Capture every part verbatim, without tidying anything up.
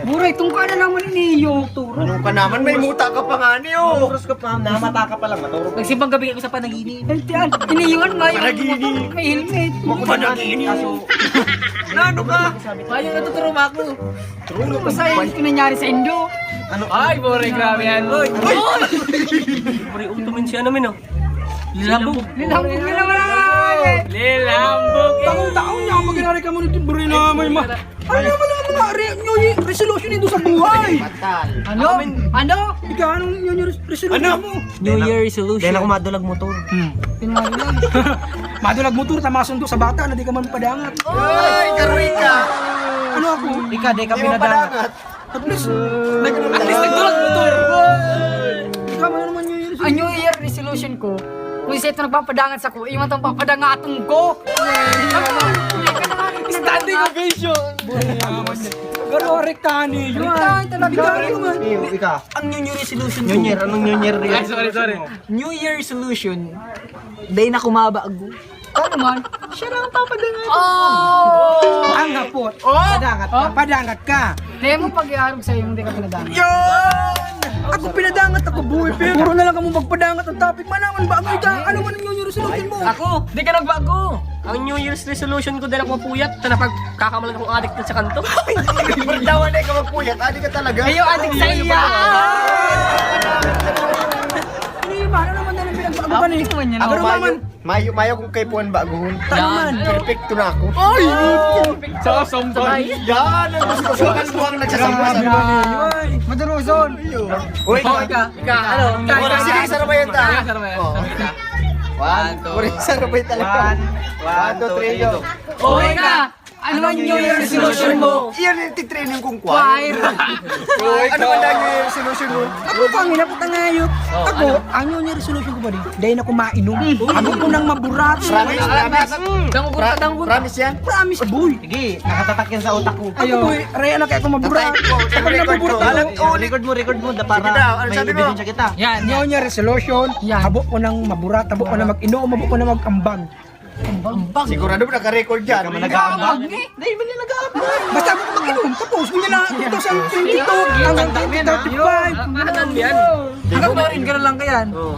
Buray, tungka na naman ini iyo. Ano ka naman? May muta ka pa nga niyo. Oras ka pa, namata ka pa lang, matulog. Nagsimbang gabi ako sa panaginip. Ay, tiyan, iniwan nga yung Panaginip. May helmet. Panaginip. Kaso, Ano ka? Bayo natuturo mo ako. Ano ba sa yung nangyari sa Indo? Ay, boring, grabe yan, boy. Pare, utumin siya namin, oh. Lilambog. Lilambog na naman ang Lilambog. Taon-taon niya ako mag-inari ka muna, buri na may ma-, ano naman ang mga re-, New Year resolution nito sa buhay? Ano? Ano? Ikaw, anong New Year resolution Ano? mo? New Year resolution. Dahil ako madulag motor. Hmm. Pinari lang. Madulag motor, tama sundo sa bata na di ka man padangat. Ay, karoy ka! Ano ako? Ika, di ka Di mo pinadangat. padangat. At least, nag- At least nagdulag motor. Ikaw, ano naman New Year Ang New Year resolution ko, kung isa ito nagpapadangat sa ko, iwan tong papadangatong ko. Standing ovation! Pero rektahan niyo yun. Rektahan talaga. Ikaw, ikaw. Iyo, ika. Ang New Year resolution New ko. Year, anong New Year Ay, resolution sorry, sorry. mo? New Year resolution, dahil na kumabago. Ano man? Siya lang ang papadangat. Oh! Ang hapot. Oh! Padangat ka. Oh! Padangat ka. Dahil mo pag-iarog sa'yo, hindi ka pinadangat. Yun! Ako pinadangat, ako buhay, pero puro na lang kamo magpadangat ang topic. Manaman ba? Ano ka? Ano man ang New Year resolution mo? Ako, di ka nagbago. Ang New Year's resolution ko, dahil ako mapuyat, sa napagkakamalan akong adik sa kanto. Pagdawa na ikaw magpuyat, adik ka talaga. Ayaw, adik sa iya. Ano yun, ano naman na lang pinagbago ka ni? Ako, Ako mayo, naman. mayo, mayo kung kay Puan Baguhon. Tama man. Perfecto na ako. Ay! Sa sombong. Yan ang gusto ko. Ang buwang nagsasamba sa Grabe. Maduruson. Uy, Ikaw, ikaw. Ika, ano? Ika, Sige, sarabayan ta. Ika, sarabayan. Oh. Ika. One, two. Puro yung sarabay talaga. One, one, One, two, two, three, three, go. go. O, ika, ano ang New Year resolution mo? Iyan yung titraining kong Choir. choir. Ano ba ang New Year resolution mo? Ako, pangina, putang hayop. Oh, Ako, ano? ang New Year resolution ko ba di? Dahil ako mainom. Ako po nang maburat. Promise, promise. Danggol ka, Pra- danggol. Promise yan? Promise, boy. Sige, nakatatak yan sa utak ko. Ayaw. Ako, boy, raya na kaya ako maburat. Tatay ko, Kapag record ko. nabuburat ako, Alam, Oh, record mo, record mo, da-, para Sige daw, ano may sabi mo? ebidensya kita. Yan, New yan. Year resolution, Yan. habo ko ng maburat, habo ko na mag-inom, habo ko na mag-ambag. Ambag. Sigurado mo naka-record yan. Hindi ka man nag-aambag? Ambag, eh. Hindi man yan nag-aambag. Basta habo ko mag-inom, tapos, yun na, two thousand twenty-two, hanggang twenty thirty-five. Ah, ano yan? Hanggang pa rin, ganun lang ka yan. Oo.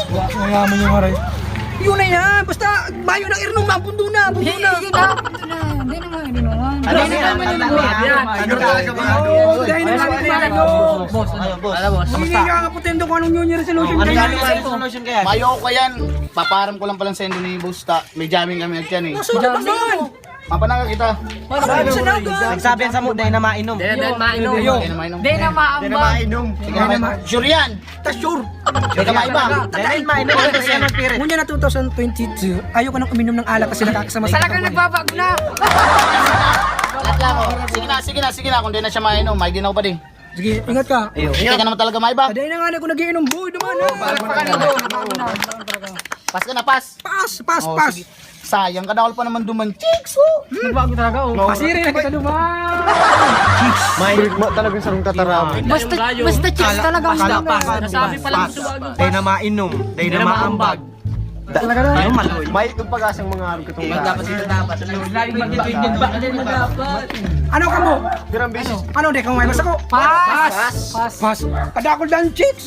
Wa-, mayaman yung aray. Yun na yan. Basta, mayo na irnong mapundo na, pundo na. Yun na, pundo na. Hindi naman, hindi naman. Ano Hindi yan? naman, Ano hindi naman. yan? Ano talaga ba? Oo, dahil Ano naman yan? yan, ano? Boss, ano? Ano, boss? Ano, boss? Hindi Kamusta? nga kaputindo kung anong New Year resolution Ano kaya yan? New Year resolution kaya? Mayo ko yan. Paparam ko lang pala sa Indo ni Boss Ta. May jamming kami at yan eh. Nasa Jamming? Mapananga kita. Parang Ano? sa naga. Nagsabi ang samo, dahil na mainom. Dahil na mainom. Ayun. Dahil na mainom. Dahil na Dahil na maambag. mainom. Sige, Dahil na ma- Sure yan. Ta sure. Teka, maiba. Dahil mainom, Ano kasi yan? yan ang pirit. Ngunyan na two thousand twenty-two, ayoko nang uminom ng alak kasi nakakasama sa Talagang katawan. nagbabago na. Lahat lang, oh. Sige na, sige na, sige na. Kung di na siya mainom, may ginaw pa din. Sige, ingat ka. Ayun. Hindi ka naman talaga maiba. Aday na nga na ako nag-iinom, boy, naman, ha? Pas ka na, pas. Pas, pas, Oh, pas. sige. Sayang ka, dahil pa naman duman chicks, oh. Nagbago talaga, oh. No. Pasiri na kita duman. May Bird mo talagang sarong tataram. Basta, Ayun, basta chicks kala-, talaga ang kala-, dami. pas, Nasabi pas, pa lang pas. suwag. Dahil na mainom, dahil na Dahil na maambag. maambag. Talaga na. Ayun, maloy. May itong pag-asang mga arog katong Ayun, dapat sila dapat. Lagi magtitwig din ba? Ano dapat? Ano ka mo? Pirang beses. Ano, di ka may masako? Pas! Pas! Pas! Pas! Kadakol dan chicks!